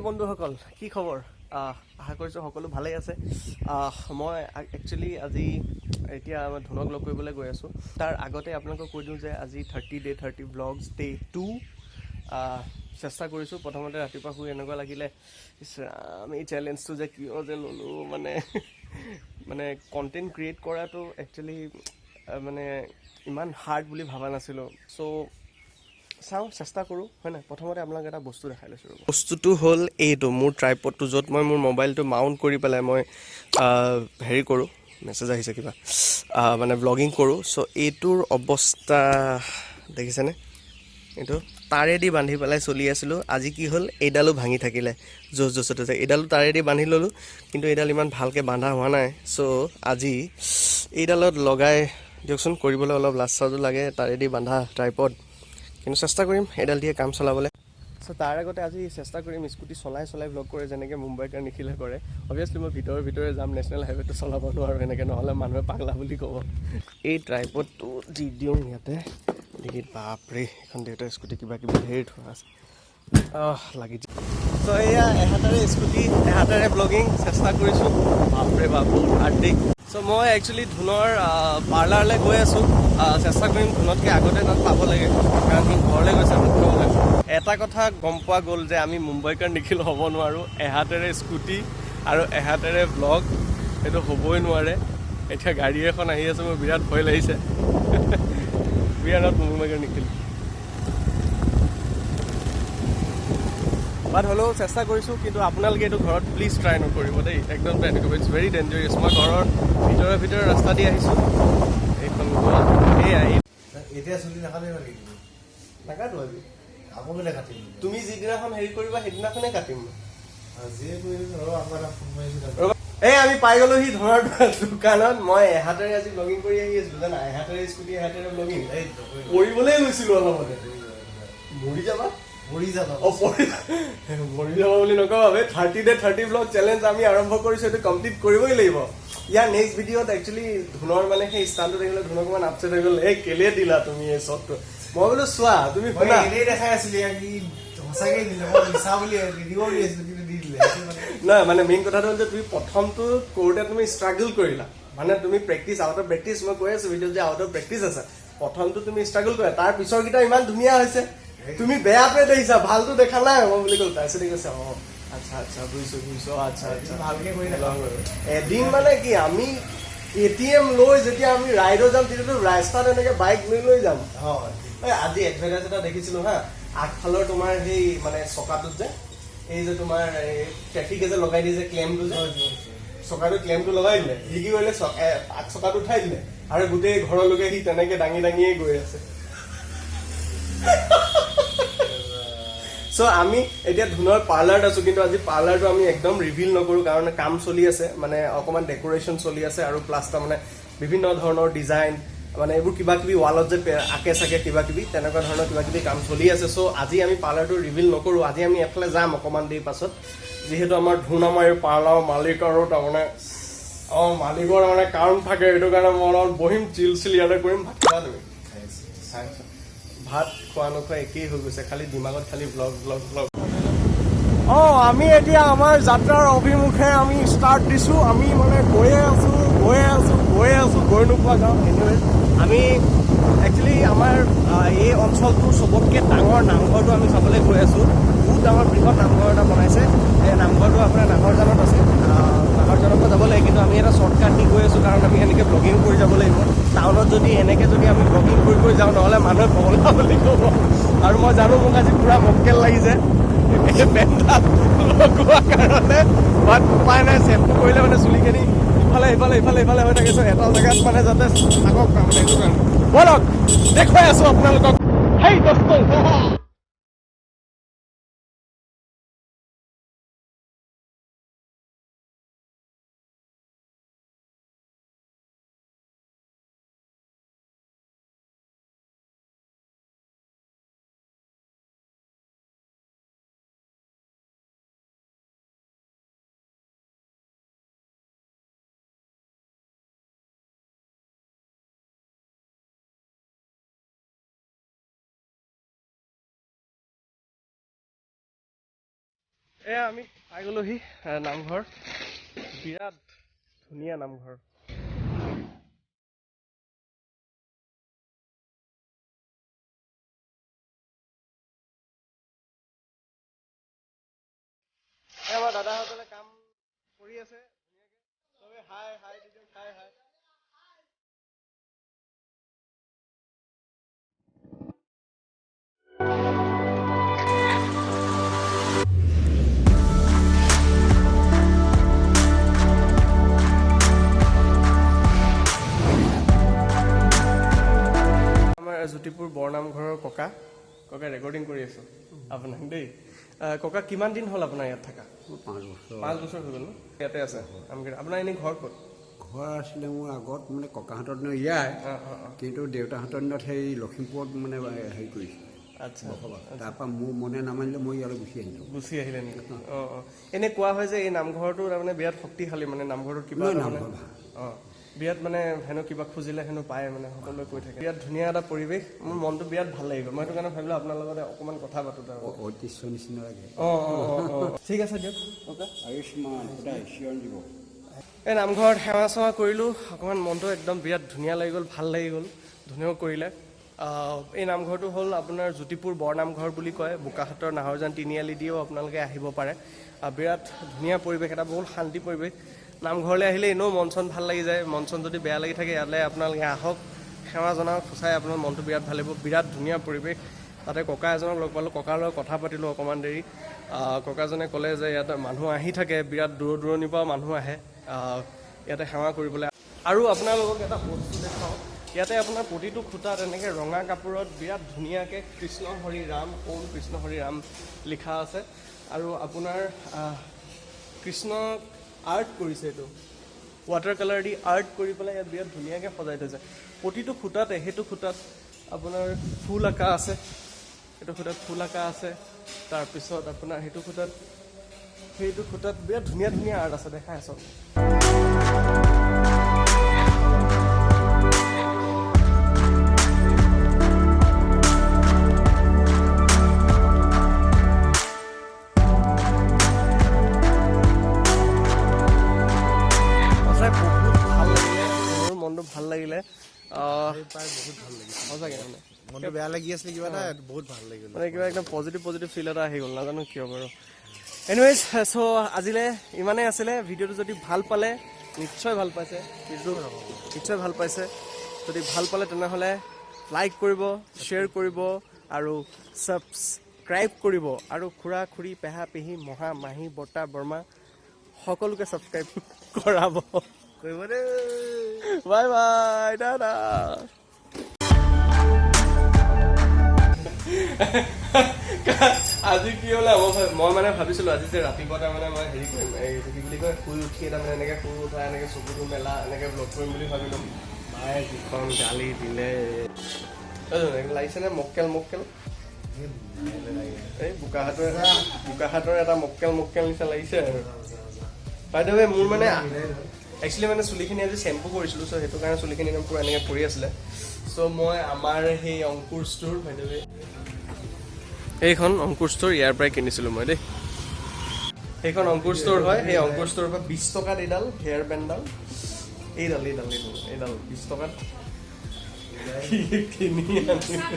বন্ধুসকল, কি খবৰ? আশা কৰিছোঁ সকলো ভালেই আছে। মই একচুৱেলি আজি এতিয়া মই ধুনক লগ কৰিবলৈ গৈ আছোঁ। তাৰ আগতে আপোনালোকক কৈ দিওঁ যে আজি 30 day 30 vlogs day 2 চেষ্টা কৰিছোঁ। প্ৰথমতে ৰাতিপুৱা শুই এনেকুৱা লাগিলে, ইছ ৰাম, এই চেলেঞ্জটো যে কিয় যে ল'লোঁ। মানে মানে কণ্টেণ্ট ক্ৰিয়েট কৰাটো একচুৱেলি মানে ইমান হাৰ্ড বুলি ভবা নাছিলোঁ। চ' চাওঁ, চেষ্টা কৰোঁ, হয় নাই? প্ৰথমতে আপোনাক এটা বস্তু দেখাই লৈছোঁ, ৰ'ব। বস্তুটো হ'ল এইটো মোৰ ট্ৰাইপডটো, য'ত মই মোৰ মোবাইলটো মাউণ্ট কৰি পেলাই মই হেৰি কৰোঁ। মেছেজ আহিছে কিবা। মানে ভ্লগিং কৰোঁ। চ' এইটোৰ অৱস্থা দেখিছেনে? এইটো তাৰেদি বান্ধি পেলাই চলি আছিলোঁ। আজি কি হ'ল, এইডালো ভাঙি থাকিলে য'ত য'তে যায়। এইডালো তাৰেদি বান্ধি ল'লোঁ, কিন্তু এইডাল ইমান ভালকৈ বান্ধা হোৱা নাই। চ' আজি এইডালত লগাই দিয়কচোন। কৰিবলৈ অলপ লাজ চাজো লাগে, তাৰেদি বান্ধা ট্ৰাইপড, কিন্তু চেষ্টা কৰিম এইডাল দিয়ে কাম চলাবলৈ। চ' তাৰ আগতে আজি চেষ্টা কৰিম স্কুটি চলাই চলাই ভ্লগ কৰে, যেনেকৈ মুম্বাইকাৰ নিখিলে কৰে। অভিয়াছলি মই ভিতৰে ভিতৰে যাম, নেশ্যনেল হাইৱেটো চলাব নোৱাৰোঁ এনেকৈ, নহ'লে মানুহে পাগলা বুলি ক'ব। এই ট্ৰাইপডটো দি দিওঁ ইয়াতে ডিগিত। বাপৰে, এইখন দেউতাৰ স্কুটি, কিবা কিবি ধেৰ থোৱা আছে। আহ লাগি। চ' এয়া এহাতেৰে স্কুটি, এহাতেৰে ব্লগিং চেষ্টা কৰিছোঁ। বাপৰে বাপ, বহুত হাৰ্ড দেই। চ' মই একচুৱেলি ধুনৰ পাৰ্লাৰলৈ গৈ আছোঁ। চেষ্টা কৰিম ধুনতকৈ আগতে তাত পাব লাগে, কাৰণ সি ঘৰলৈ গৈছে ভাত খাবলৈ। এটা কথা গম পোৱা গ'ল যে আমি মুম্বাইকাৰ নিখিল হ'ব নোৱাৰোঁ। এহাতেৰে স্কুটি আৰু এহাতেৰে ব্লগ, সেইটো হ'বই নোৱাৰে। এতিয়া গাড়ী এখন আহি আছে, মোৰ বিৰাট ভয় লাগিছে। We are not মুম্বাইকাৰ Nikhil, but হ'লেও চেষ্টা কৰিছোঁ। কিন্তু আপোনালোকে এইটো ঘৰত প্লিজ ট্ৰাই নকৰিব দেই, একদম ট্ৰাই নকৰিব। It's very dangerous. মই ঘৰৰ ভিতৰে ভিতৰে ৰাস্তা দি আহিছোঁ। এইখন গ'ল, এয়া এই এতিয়া চুলি নাকাটিবা নেকি? নাকাটো আজি। আকৌ বোলে কাটিম। তুমি যিদিনাখন হেৰি কৰিবা, সেইদিনাখনে কাটিম। আজিয়ে কৰিবি আৰু আকৌ এটা ফোন মাৰিছিল। ৰ'বা। এই আমি পাই গ'লো সি ধনৰ দোকানত। মই এহাতেৰে আজি ব্লগিং কৰি আহি আছিলো, জানা? এহাতেৰে স্কুটি, এহাতেৰে ব্লগিং। এই নকৰিবা। পৰিবলৈ লৈছিলো অলপতে। মৰি যাবা। মৰি যাবা। অ, মৰি যাব বুলি নকওঁ বে। 30 day 30 vlog challenge আমি আৰম্ভ কৰিছো, এইটো কমপ্লিট কৰিবই লাগিব। ইয়াৰ নেক্সট ভিডিঅ'ত একচুৱেলি ধুনৰ মানে সেই ষ্টাণ্টটো দেখিলে ধুনক অকণমান আপছেট হৈ গ'ল। এই কেলে দিলা তুমি এই শ্বটটো? মই বোলো চোৱা, তুমি মই শুনা। এনেই দেখাই আছিলো ইয়াক, ই সঁচাকে দিলে। মই মিছা বুলি নিদিব বুলি আছিলো, কিন্তু দি দিলে। সেইটো মানে নহয়, মানে মেইন কথাটো হ'ল যে তুমি প্ৰথমটো কৰোঁতে তুমি ষ্ট্ৰাগল কৰিলা, মানে তুমি প্ৰেক্টিচ, আউট অফ প্ৰেক্টিচ। মই কৈ আছো ভিডিঅ'ত যে আউট অফ প্ৰেক্টিচ আছে। প্ৰথমটো তুমি ষ্ট্ৰাগল কৰা, তাৰ পিছৰকেইটা ইমান ধুনীয়া হৈছে। তুমি বেয়াটোৱে দেখিছা, ভালটো দেখা নাই মই বুলি ক'লো। তাৰপিছত সি কৈছে, অঁ আচ্ছা আচ্ছা, বুজিছো বুজিছো, আচ্ছা আচ্ছা। ভালকে কৰি থাকা। এদিন মানে কি, আমি এটিএম লৈ যেতিয়া আমি ৰাইডত যাম, তেতিয়াতো ৰাস্তাত এনেকে বাইক লৈ লৈ যাম। হয়। এই আজি এডভাৰটাইজ এটা দেখিছিলো হা, আগফালৰ তোমাৰ সেই মানে চকাটোত যে এই যে তোমাৰ এই ট্ৰেফিকে যে লগাই দিয়ে যে ক্লেমটো যে, চকাটো ক্লেমটো লগাই দিলে। সি কি কৰিলে, আগ চকাটো উঠাই দিলে আৰু গোটেই ঘৰলৈকে সি তেনেকে দাঙি দাঙিয়ে গৈ আছে। চ' আমি এতিয়া ধুনৰ পাৰ্লাৰত আছো, কিন্তু আজি পাৰ্লাৰটো আমি একদম ৰিভিল নকৰোঁ, কাৰণ কাম চলি আছে, মানে অকণমান ডেক'ৰেশ্যন চলি আছে আৰু প্লাছ তাৰমানে বিভিন্ন ধৰণৰ ডিজাইন, মানে এইবোৰ কিবা কিবি ৱালত যে আঁকে চাকে কিবা কিবি, তেনেকুৱা ধৰণৰ কিবা কিবি কাম চলি আছে। চ' আজি আমি পাৰ্লাৰটো ৰিভিল নকৰোঁ। আজি আমি এফালে যাম অকণমান দেৰি পাছত, যিহেতু আমাৰ ধুন আমাৰ এই পাৰ্লাৰৰ মালিক আৰু তাৰমানে মালিকৰ তাৰমানে কাম থাকে, সেইটো কাৰণে মই অলপ বহিম, চিল চিল ইয়াতে কৰিম। ভাত খাবা তুমি? খাইছো। ভাত খোৱা নোখোৱা একেই হৈ গৈছে, খালি দিমাগত খালি ভ্লগ ভ্লগ ভ্লগ। আমি এতিয়া আমাৰ যাত্ৰাৰ অভিমুখে আমি ষ্টাৰ্ট দিছোঁ। আমি মানে গৈয়ে আছোঁ, গৈয়ে আছোঁ, গৈয়ে আছোঁ, গৈ নোপোৱা গাঁও। এনিৱেজ, আমি একচুৱেলি আমাৰ এই অঞ্চলটোৰ চবতকৈ ডাঙৰ নামঘৰটো আমি চাবলৈ গৈ আছোঁ। বহুত ডাঙৰ বৃহৎ নামঘৰ এটা বনাইছে। এই নামঘৰটো আপোনাৰ নাহৰজানত আছে। নাহৰজানৰ পৰা যাব লাগে, কিন্তু আমি এটা শ্বৰ্টকাট দি গৈ আছোঁ, কাৰণ আমি এনেকৈ ব্লগিং কৰি যাব লাগিব। টাউনত যদি এনেকৈ যদি আমি ব্লগিং কৰি কৰি যাওঁ, নহ'লে মানুহে পগলা বুলি ক'ব। আৰু মই জানো মোক আজি পূৰা মক্কেল লাগিছে এই পেণ্টডাল লগোৱা কাৰণে, বাট উপায় নাই। চেম্পু কৰিলে মানে চুলিখিনি ইফালে ইফালে ইফালে ইফালে হৈ থাকে। চ' এটা জেগাত মানে যাতে থাকক তাৰমানে, সেইটো কাৰণে। ব'লক, দেখুৱাই আছোঁ আপোনালোকক। সেই দোস্ত। এয়া আমি পাই গ'লোহি নামঘৰ। বিৰাট ধুনীয়া নামঘৰ। এই আমাৰ দাদাসকলে কাম কৰি আছে ধুনীয়াকে। চবে হাই হাই দি দিয়ক, হাই হাই। আমাৰ জ্যোতিপুৰ বৰনামঘৰৰ ককা, ককা ৰেকৰ্ডিং কৰি আছোঁ আপোনাক দেই। ককা, কিমান দিন হ'ল আপোনাৰ ইয়াত থকা? মোৰ 5 বছৰ। 5 বছৰ হৈ গ'ল ন ইয়াতে আছে আমগেট? আপোনাৰ এনেই ঘৰ ক'ত? ঘৰ আছিলে মোৰ আগত মানে ককাহঁতৰ দিনত ইয়াই, অঁ অঁ অঁ কিন্তু দেউতাহঁতৰ দিনত সেই লখিমপুৰত মানে হেৰি কৰিছিলে বসবাস। তাৰপৰা মোৰ মনে নামানিলে, মই ইয়ালৈ গুচি আহিলোঁ। গুচি আহিলে নেকি? অঁ, এনেই কোৱা হয় যে এই নামঘৰটো তাৰমানে বিৰাট শক্তিশালী, মানে নামঘৰটোত কিবা নহয়, এটা মানে নামঘৰ ভাল। অঁ, বিৰাট মানে হেনো কিবা খুজিলে হেনো পায়, মানে সকলোৱে কৈ থাকে। বিৰাট ধুনীয়া এটা পৰিৱেশ, মোৰ মনটো বিৰাট ভাল লাগি গ'ল। মই সেইটো কাৰণে ভাবিলোঁ আপোনাৰ লগতে অকণমান কথা পাতোঁ তাৰমানে। ঐতিহ্য নিচিনা লাগে। অঁ, ঠিক আছে দিয়ক ককা। আয়ুষ্মান সদায় চিৰঞ্জীৱ। এই নামঘৰত সেৱা চেৱা কৰিলোঁ অকণমান, মনটো একদম বিৰাট ধুনীয়া লাগি গ'ল, ভাল লাগি গ'ল, ধুনীয়াও কৰিলে। এই নামঘৰটো হ'ল আপোনাৰ জ্যোতিপুৰ বৰনামঘৰ বুলি কয়। বোকাখাতৰ নাহৰজান তিনিআলি দিও আপোনালোকে আহিব পাৰে। বিৰাট ধুনীয়া পৰিৱেশ এটা, বহুত শান্তি পৰিৱেশ। নামঘৰলৈ আহিলে এনেও মন চন ভাল লাগি যায়। মন চন যদি বেয়া লাগি থাকে, ইয়ালৈ আপোনালোকে আহক, সেৱা জনাওক, সঁচাই আপোনাৰ মনটো বিৰাট ভাল লাগিব। বিৰাট ধুনীয়া পৰিৱেশ। তাতে ককা এজনক লগ পালোঁ, ককাৰ লগত কথা পাতিলোঁ অকণমান দেৰি। ককাজনে ক'লে যে ইয়াত মানুহ আহি থাকে, বিৰাট দূৰ দূৰণিৰ পৰাও মানুহ আহে ইয়াতে সেৱা কৰিবলৈ। আৰু আপোনালোকক এটা বস্তু দেখুৱাওঁ। ইয়াতে আপোনাৰ প্ৰতিটো খুঁটাত এনেকৈ ৰঙা কাপোৰত বিৰাট ধুনীয়াকৈ কৃষ্ণ হৰি ৰাম, ওম কৃষ্ণ হৰি ৰাম লিখা আছে। আৰু আপোনাৰ কৃষ্ণক আৰ্ট কৰিছে, এইটো ৱাটাৰ কালাৰ দি আৰ্ট কৰি পেলাই ইয়াত বিৰাট ধুনীয়াকৈ সজাই থৈছে প্ৰতিটো খুঁটাতে। সেইটো খুঁটাত আপোনাৰ ফুল আঁকা আছে, সেইটো খুঁটাত ফুল আঁকা আছে। তাৰপিছত আপোনাৰ সেইটো খুঁটাত বিৰাট ধুনীয়া ধুনীয়া আৰ্ট আছে, দেখাই আছোঁ। সঁচাই বহুত ভাল লাগিলে, মোৰ মনটো ভাল লাগিলে। পাই বহুত ভাল লাগিছে। সঁচাকৈ মানে। মনটো বেয়া লাগি আছিলে কিবা এটা, বহুত ভাল লাগিল। মানে কিবা একদম পজিটিভ পজিটিভ ফিল এটা আহি গ'ল, নাজানো কিয় বাৰু। এনিৱেজ, চ' আজিলৈ ইমানেই আছিলে। ভিডিঅ'টো যদি ভাল পালে, নিশ্চয় ভাল পাইছে ভিডিঅ'টো, নিশ্চয় ভাল পাইছে। যদি ভাল পালে তেনেহ'লে লাইক কৰিব, শ্বেয়াৰ কৰিব আৰু ছাবস্ক্ৰাইব কৰিব। আৰু খুৰা খুৰী, পেহা পেহী, মহা মাহী, বৰ্তা বৰমা সকলোকে ছাবস্ক্ৰাইব কৰাব। কৰিব দেই। Bye bye, Tata. আজি কি হ'লে, মই মানে ভাবিছিলো আজি যে ৰাতিপুৱা তাৰমানে মই হেৰি কৰিম, এইটো কি বুলি কয়, শুই উঠি তাৰমানে এনেকে শুই উঠা, এনেকে চকুটো মেলা, এনেকে ব্লগ কৰিম বুলি ভাবিলো। মায়ে যিখন গালি দিলে! লাগিছেনে মক্কেল মক্কেল? এই বোকাখাতৰ এটা মক্কেল মক্কেল নিচিনা লাগিছে। আৰু বাই the ৱে, মোৰ মানে একচুৱেলি মানে চুলিখিনি আজি চেম্পু কৰিছিলোঁ, চ' সেইটো কাৰণে চুলিখিনি একদম পূৰা এনেকৈ পৰি আছিলে। চ' মই আমাৰ সেই অংকুৰ ষ্ট'ৰ, বাই the ৱে এইখন অংকুৰ ষ্ট'ৰ, ইয়াৰ পৰাই কিনিছিলোঁ মই দেই। সেইখন অংকুৰ ষ্ট'ৰ হয়। সেই অংকুৰ ষ্ট'ৰৰ পৰা 20 টকাত এইডাল হেয়াৰ বেণ্ডডাল, এইডাল এইডাল এইডাল এইডাল 20 টকাত কিনি আনিলোঁ।